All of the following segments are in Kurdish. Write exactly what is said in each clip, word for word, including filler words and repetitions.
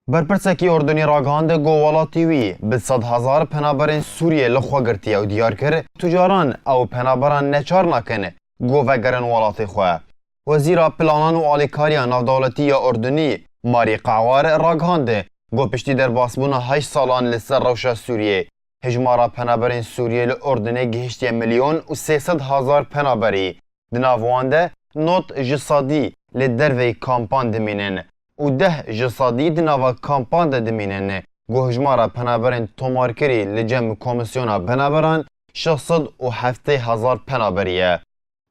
Berpirsekî Urdunî ragihand ku welatî wî bi sed hezar penaberên Sûriyê li xwe girtiye û diyar kir, tucaran ew penaberan neçar nakin ku vegerin welatê xwe. Wezîra Planan û Alîkariya Navdewletî ya Urdunî Marî Qewar ragihand ku piştî derbasbûna heşt salan li ser rewşa Sûriyê, hijmara penaberên Sûriyê li Urdunê gihiştiye milyon û sê sed hezar penaberî. Di nav wan de nod ji sedî li derveyî kampan dimînin û deh ji sedî di nava kampan de dimînin. Ku hijmara penaberên tomarkirî li cem Komîsyona Penaberan şeş sed û heftê hezar penaberî ye.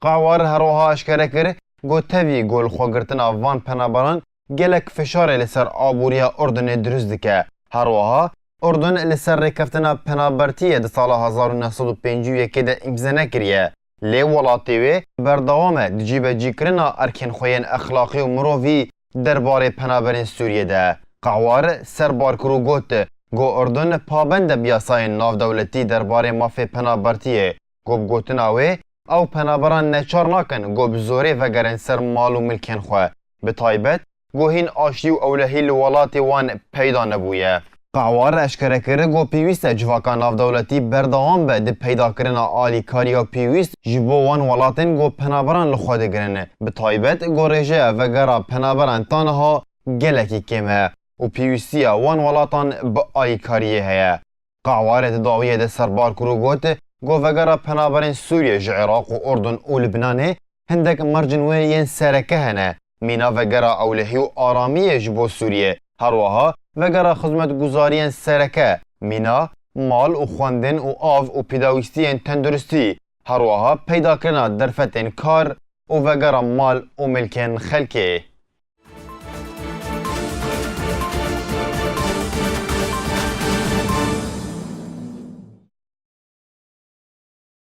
Qawar herwiha eşkere kir ku tevî ku li xwe girtina van penaberan gelek fişarê li ser aboriya Urdunê dirust dike. Herwiha Urdun li ser rêkeftina penabertiyê di sala hezar û neh sed û pêncî û yekê de îmze nekiriye. Lê welatê wê berdewam e di cîbecîkirina erkên xwe yên exlaqî û mirovî derbarê penaberên Sûriyê de. Qawar serbar kir û got ku Urdun pabend e bi yasayên navdewletî derbarê mafê penabertiyê, ku bi gotina wê ew penaberan neçar nakin ku bi zorê vegerin ser mal û milkên xwe, bi taybet ku hîn aştî û ewlehî li welatê wan peyda nebûye. Qawar eşkere kir ku pêwîst e civaka navdewletî berdewam be di peydakirina alîkariya pêwîst ji bo wan welatên ku penaberan li xwe digirin, bi taybet ku rêjeya vegera penaberan ta niha gelekî kêm e û pêwîstiya wan welatan bi alîkariyê heye. Qaware di dawiyê de serbar kir û got ku vegera penaberên Sûriyê ji Iraq û Urdun û Libnanê hindek mercên wê yên sereke hene, mîna vegera ewlehî û aramiyê ji bo Sûriyê, herwiha vegera xizmetguzariyên sereke, mîna mal û xwendin û av û pêdawîstiyên tenduristî, herwiha peydakirina derfetên kar û vegera mal û milkên xelkê.